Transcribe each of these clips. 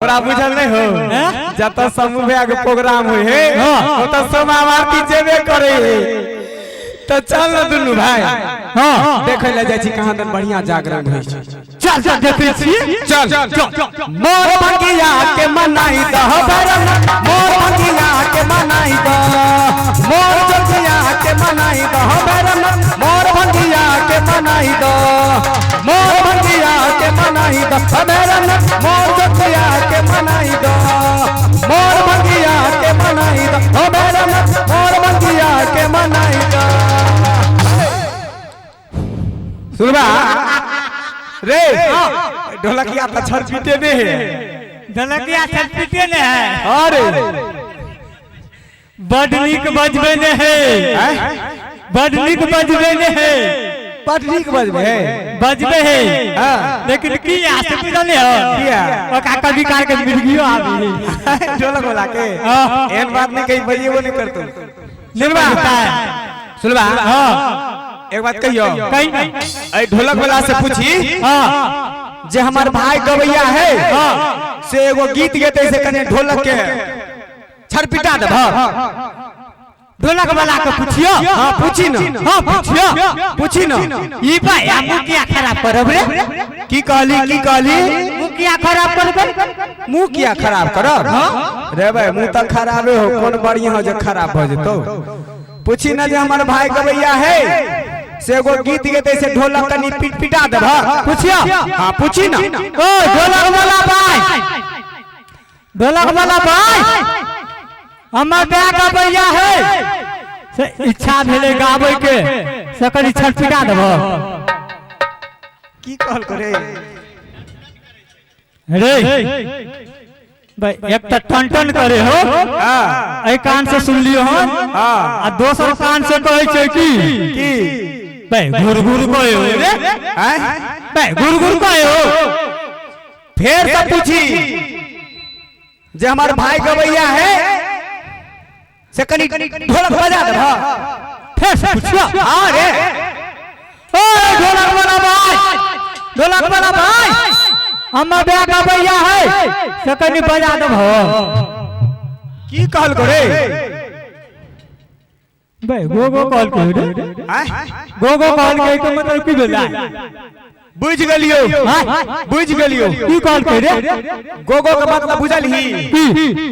तोरा बुझल नहीं हो जत समूह भैया के प्रोग्राम हुई है ओत सोमावारती जेबे करे है। तो चल ना दुनू भाई। हाँ। देखे ले जाइ छी कहां दन बढ़िया जागरण होइ छै। चल चल देखै छी। चल चल मोर भंगिया के मनाई दह भरम, मोर भंगिया के मनाई दह, मोर जोगिया के मनाई दह भरम, मोर भंगिया के मनाई दह, मोर भंगिया के मनाई दह भरम, मोर जोगिया के मनाई दह, मोर भंगिया के मनाई दह भरम, मोर भंगिया के मनाई दह। सुनबा रे ढोलकिया तो छरपीटे ने है। ढोलकिया छरपीटे ने है। अरे बड नीक बजबे ने है। बड नीक बजबे ने है। बड नीक बजबे है। बजबे है। हां लेकिन की आस बुझल है किया ओका कभी काल के मिर्गियो आबी है ढोलक वाला के। एहन बात नहीं कहीं बजेबो नहीं करतो। सुनबा सुनबा हां एक बात कहियो। कही ए ढोलक वाला से पूछी। हां जे हमार भाई गवैया है। हां से एगो गीत गेते से कने ढोलक के छरपिटा दे। ढोलक वाला के पूछियो। हां पूछी न। हां पूछियो पूछी न। ई भाई मुखिया खराब करब रे। की कहली की कहली? मुखिया खराब करबे। मुंह किया खराब करब? हां रे भाई मुंह त खराबे हो, कोन बढ़िया हो जे खराब भ जेतो। पूछी न जे हमार भाई गवैया है से एगो गीत गेते से ढोलक कनी पिट पिटा देब। पूछियो। हां पूछी न। ओ ढोलक वाला भाई, ढोलक वाला भाई हमर ब्याह गवैया है से इच्छा भेले गाबै के से कनी छटपिटा देब। की कहल करे रे भाई? एक त टन टन करे हो। हां एहि कान से सुन लियो हन। हां आ दोसर कान से कहै छै की की भाई घुर घुर कहे हो रे। हैं भाई घुर घुर कहे हो। फेर से पूछी जे हमार भाई गवैया है से कनी ढोलक बजा दे। फेर से पूछियो। हां रे ओ ढोलक वाला भाई, ढोलक वाला भाई हमर ब्याह गवैया है से कनी बजा देब। की कहल करे भाई? गो गो कहल के रे। हैं गो गो कहल के के मतलब की भेला? बुझ गेलियो बुझ गेलियो। की कहल के रे? गो गो के मतलब बुझल ही की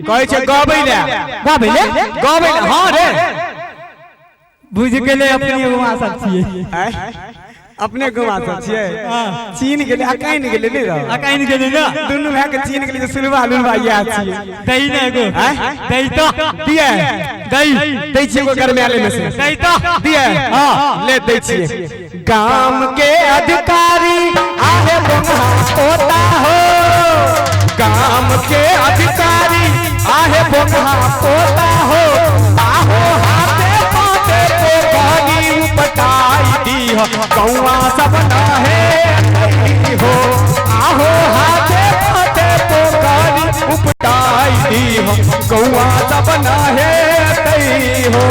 कहै छै गबै ले। गाबै ले? गबै ले। हां रे बुझ गेले। अपने गुमा सब छियै। अपने गुमा सब छियै। चीन गेले अकाइन गेले ने रह। अकाइन गेले ना दुनू भाई के चीन गेले जे सुलवा लुलवा इएह छियै। दही ने एगो दही तो दिए दही दै छियै एगो गरमाले में से दही तो दिए। हां ले दै छियै। गाम के अधिकारी आहे बोंगा पोता हो, गाम के अधिकारी आहे बोंगा पोता हो, आहो हाथे पाते पोखरी उपटाई दी हो, गौआ सब नहे हो, आहो हाथे पाते पोखरी उपटाई दी हो, गौआ सब नहे हो,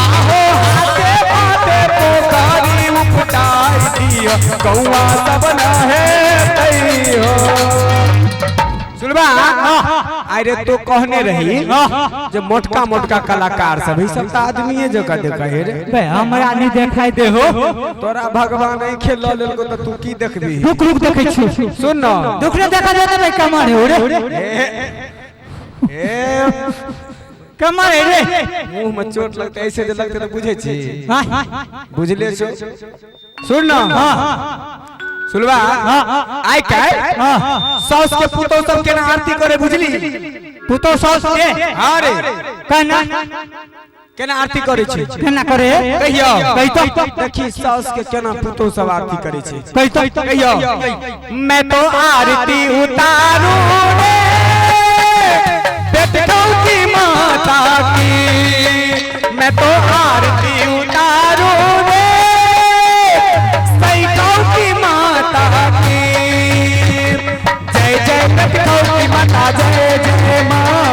आहो हाथे पाते पोखरी उपटाई दी हो, गौआ सब नहे हो। सुनबा अरे तो कहने रही जे मोटका मोटका कलाकार सब ई सब त आदमीए जका देखै हे रे। बे हमरा नहीं देखाई दे हो। तोरा भगवान नहीं खेल लेलको त तू की देखबी? रुक रुक देखै छी। सुन न दुख ने देखा दे भाई कमर हो रे। ए कमर है रे। मुंह में चोट लगते ऐसे जे लगते त बुझै छी। बुझले छो। सुन न सुनबा आइ काल्हि साउस के पुतोह सब केना आरती करे बुझली? पुतोह साउस के? हां रे केना केना आरती करे छै? केना करे कहियो कहि तो। देखी साउस के केना पुतोह सब आरती करे छै। कहि तो कहियो। मैं तो आरती उतारू रे बेटों की माता की, मैं तो आरती उतारू रे सैकौ की माता की, जय जय बेटों की माता जय जय माँ,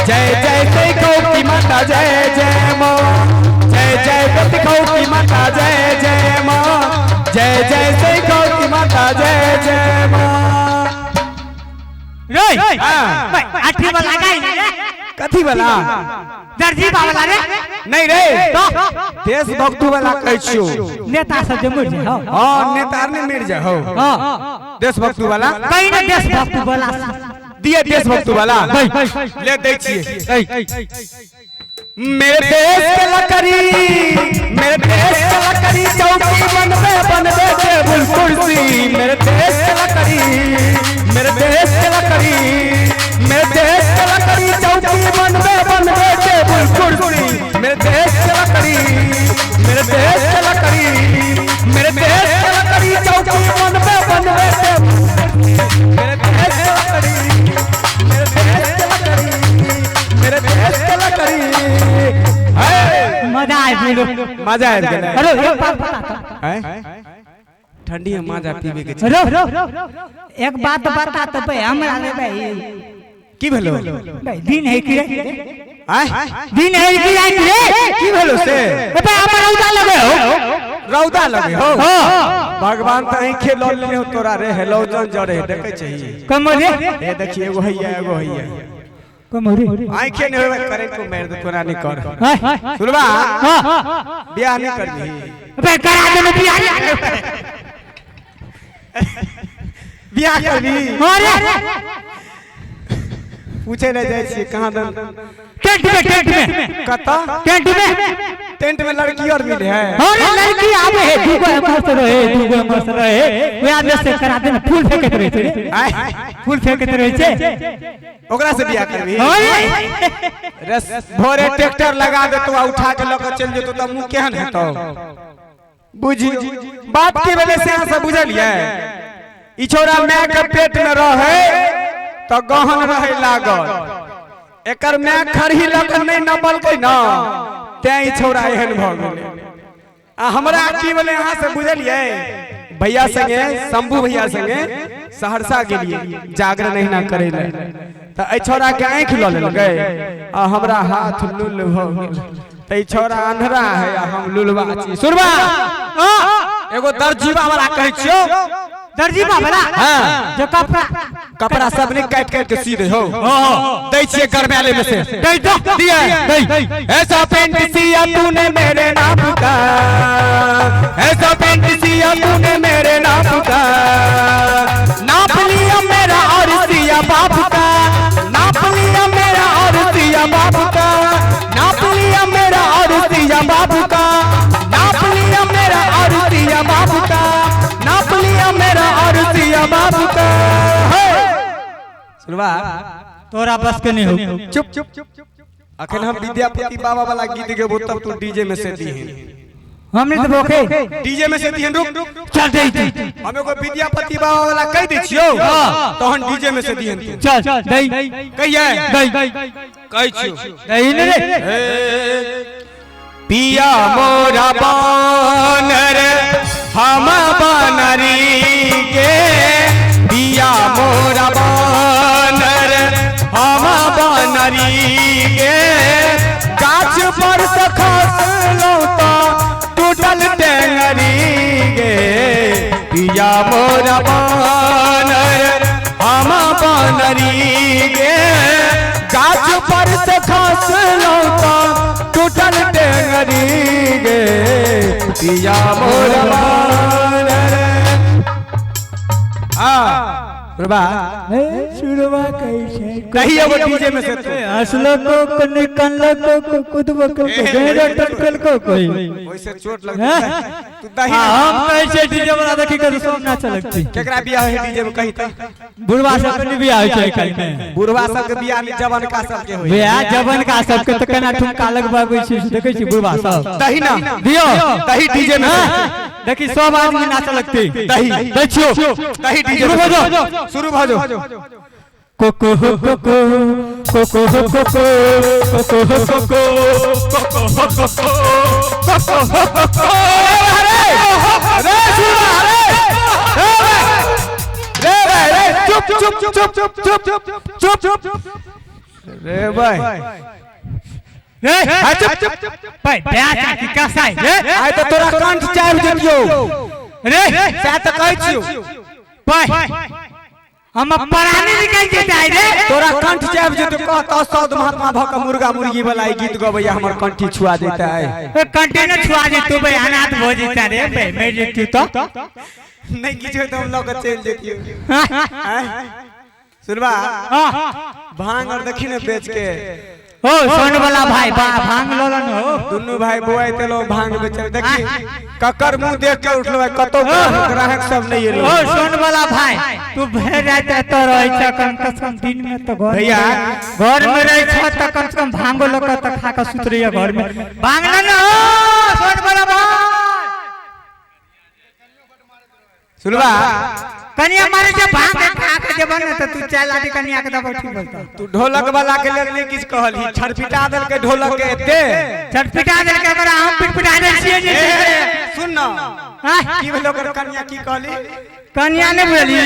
जय जय सैकौ की माता जय जय माँ, जय जय बेटों की माता जय जय माँ, जय जय सैकौ की माता जय जय माँ। रे हाँ। भाई अथी वाला गाय रे। कथी वाला? दर्जी वाला रे। नहीं रे, तो देशभक्तू वाला कहै छियौ। नेता सब जे मर जाय। हौ। हाँ, नेता आर नहीं मर जाय हौ। हां। देशभक्तू वाला कहीं ना देशभक्त वाला दिए, देशभक्तू वाला ले दै छियै। मेरे देश के लकड़ी, मेरे देश के लकड़ी चौकी बनबे बनबे टेबुल कुर्सी। मेरे देश के लकड़ी, मेरे देश के लकड़ी, मेरे देश के लकड़ी चौकी बनबे बनबे टेबुल कुर्सी। मेरे देश के लकड़ी, मेरे देश के लकड़ी, मेरे देश के लकड़ी चौकी बनबे बनबे टेबुल। मेरे देश के लकड़ी, मेरे देश के लकड़ी, मेरे देश के लकड़ी। हे, मजा आबि गेलो। मजा आबि गेलै। अरे एक बात बता तो। हैं? ठंडी में माजा पीबे के छै। अरे एक बात बता तो भाई हमरा रे भाई। की भेलो? भाई दिन है कि रे? आय? दिन है कि रात रे? की भेलो से? ए भाई हमरा रौदा लगे हो। रौदा लगे हो? हां। भगवान त आंखे लऽ लेने हो तोरा रे, हेलोजन जरे देखै छही। कम रे। हे देखी, एगो हैया, एगो हैया। कम रे। आंखे नहीं होबे करे को मार दे तोरा, नहीं कर। हां। सुनबा? हां। बियाह नहीं करबी? बे करा दे बियाह। बियाह करबी? अरे पूछे ले जाइ छियै कहाँ दन। टेंट में, टेंट में। कतऽ? टेंट में। टेंट में लड़की और मिले है? अरे लड़की आवे है, दूगो मस्त रहे, दूगो मस्त रहे, वह में से करा दे ना। फूल फेंकत रहे छै। आय? फूल फेंकत रहे छै। ओकरा से बियाह करबी? अरे रस भोरे ट्रैक्टर लगा देतो आ उठा के लऽ के चलि जेतो तऽ मुँह केहन हेतौ? बुझी बात के वजह से अहाँ सब बुझलियै। ई छौड़ा माय के पेट में रहे तऽ गहन रहे लागल। एकर माय खरही लऽ के नहि नपलकै न, तें ई छौड़ा एहन भऽ गेलै। आ हमरा की भेलै अहाँ सब बुझलियै? भैया संगे, शंभू भैया संगे सहरसा गेलियै जागरण अहिना करै लए, तऽ एहि छौड़ा के आँखि लऽ लेलकै आ हमरा हाथ लुल भऽ गेल। तऽ ई छौड़ा अन्हरा है आ हम लुलवा छी। सुनबा, एगो दर्जीवा वाला कहै छियौ। दर्जी बाबा? हाँ। जो कपड़ा कपड़ा सब नहीं काट काट के सी दे हो, दै छियै गरमाले में से। दे दो। दिए। ऐसा पेंट सिया तूने मेरे नाम का, ऐसा पेंट सिया तूने मेरे नाम का, नाप लिया मेरा और सिया बाप का, नाप लिया मेरा और सिया बाप का, नाप लिया मेरा और सिया बाप का, नाप लिया मेरा और सिया बाप का, नाप लिया मेरा और सिया बाप का। हे सुनबा? तोरा बस के नहीं हो। चुप चुप। अखन हम विद्यापति बाबा वाला गीत गेबो तब तू डीजे में से दीहन। हम नहीं देबो। डीजे में से दीहन, रुक। चल दे। हम एगो विद्यापति बाबा वाला कह दै छियौ, तहन डीजे में से दीहन तू। चल दे। कहिए? दे। कहै छियौ। दे ने रे। पिया मोरा बानर हम बानरी के, पिया मोरा बानर हम बानरी के, गाछ पर से खसलौं तऽ टूटल टेंगरी गे। पिया मोरा बानर हम बानरी गे, गाछ पर से खसलौं तऽ टूटल टेंगरी गे। पिया मोरा बानर। हाँ सुरबा। ए सुरबा कैसे कही एगो डीजे में से तू। हंसलो को निकल को कुदबो को घेरे टटकल को कोई ओइसे चोट लग तू दही। हम कैसे डीजे वाला देखी के सब नाचे लगती। केकरा बियाह है डीजे में कही त? बुढ़वा सब के बियाह होइ छै काल्हि में। बुढ़वा सब के बियाह नहीं, जवानका सब के होई। बियाह जवानका सब के त केना ठुमका लगबाबै छै देखै छी बुढ़वा सब। दही ना दियो। दही डीजे में। देखी सब आदमी नाचे लगती। दही देखियो दही डीजे शुरू में। भऽ जाओ। शुरू भऽ जाओ। कोको हो कोको, कोको हो कोको, कोको हो कोको, कोको हो कोको, कोको हो कोको। रे सुरबा रे, रे भाई रे, चुप चुप चुप चुप चुप चुप चुप रे भाई रे। हाँ, चुप चुप। भाई ब्याह चाची कसाई रे। आइ तऽ तोरा कंठ चाबि देलियौ रे। सएह तऽ कहै छियौ। भाई हम परानी निकल जेतै रे। तोरा कंठ चाबि जेतौ, कहत सौद महात्मा भ के मुर्गा मुर्गी वाला ई गीत गबैया, हमर कंठी छुआ देतै। ए कंठी ने छुआ जेतौ बे, अनाथ भ जेतै रे बे, मरि जेतौ तो। नहीं किछु होइत, हम लऽ के चलि जेतियौ। सुनबा भांग और देखी ने बेच के। ओ सोन वाला भाई बा भांग ललन हो। दुनू भाई बुआई तेलो भांग बेचल। देखी ककर मुंह देख के उठलो भाई, कतौ ग्राहक सब नहीं एलो। ओ सोन वाला भाई तू भर रात एतऽ रहै छ, कम से कम दिन में तो घर भैया घर में रहै छ त कम से कम भांगो लऽ के त खा के सुत रहिए घर में। भांग न हो सोन वाला भाई। सुनबा कनिया मारे जे भांग के खा के जेबन न त तू चाय लादी कनिया के दबो ठीक बोलता। तू ढोलक वाला के लेल नहीं किछ कहलही, छड़पिटा देलकै ढोलक के एते छटपिटा देलकै, ओकरा हम पिटपिटा दै छियै जे। सुन न की भेल ओकर कनिया की कहली? कनिया नहीं बुझली,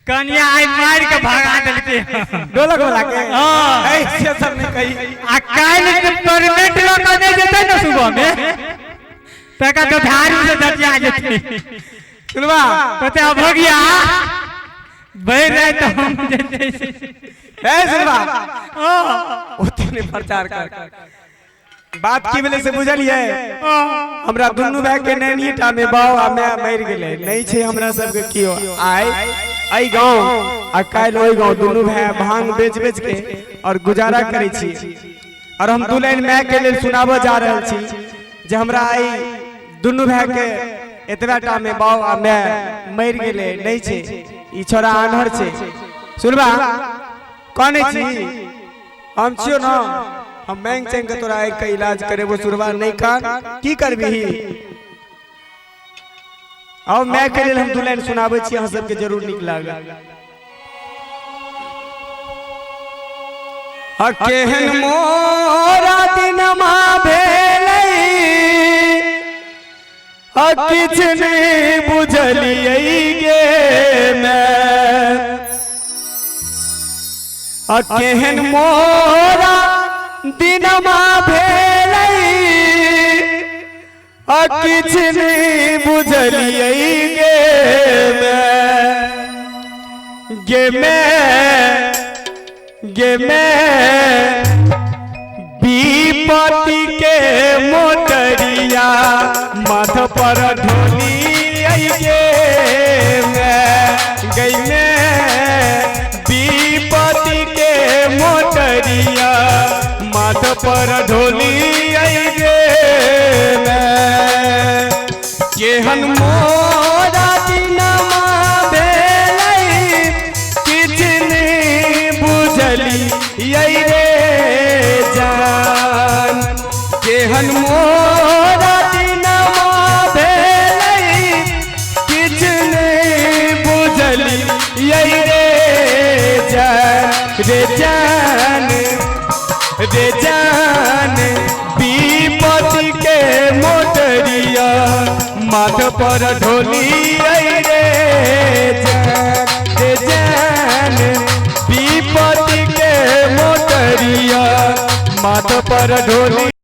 कनिया आई मार के भगा देलकै ढोलक वाला के। हां ऐसे सब नहीं कही। आ काल्हि के परमिट ल के नहीं जेतै न सुबह में, तका तो झाड़ू से दटिया जेतै। सुनबा कहते अभगिया बैठ रहे तो हम जेतै। ए सुनबा ओते नहीं प्रचार कर। बात की भेलै से बुझलियै? हमरा दुनू भाई के नैनी टा में बाऊ आ my मरि गेलै, नहीं छै हमरा सबके कियो। आइ एहि गाँव आ काल्हि ओहि गाँव दुनू भाई भांग बेच बेच के और गुजारा करै छी। और हम दू लाइन my के लेल सुनाबऽ जा रहल छी जे हमरा आइ दुनू भाई के एतबा टा में बाऊ आ my मरि गेलै, नहीं छै, ई छोरा आन्हर छै। सुनबा कहने छी हम छियो न, हम मांग चांग के तोरा आँखि के इलाज करेबो। सुनबा नहीं कान की करबही। आओ my के लेल हम दू लाइन सुनाबै छी, अहाँ सबके जरूर नीक लागत। आ केहन मोरा दिनमा भेलै, आ किछ नहीं बुझलियै गे मैं। आ केहन मोरा दिनमा भेलै, आ किछ नहीं बुझलियै गे मैं। गे मैं गे मैं विपत्ति के मोटरिया माथ पर ढोली गे मैं। गई मैं विपत्ति के मोटरिया माथ पर ढोली गे मैं। केहन मोरा दिनमा भेलै, किछ नहीं बुझलियै रे जान। केहन मोरा दिनमा भेलै, किछ नहीं बुझलियै रे जान। रे जान रे जान विपत्ति के मोटरिया माथ पर ढोली रे जान। रे जान विपत्ति के मोटरिया माथ पर ढोली।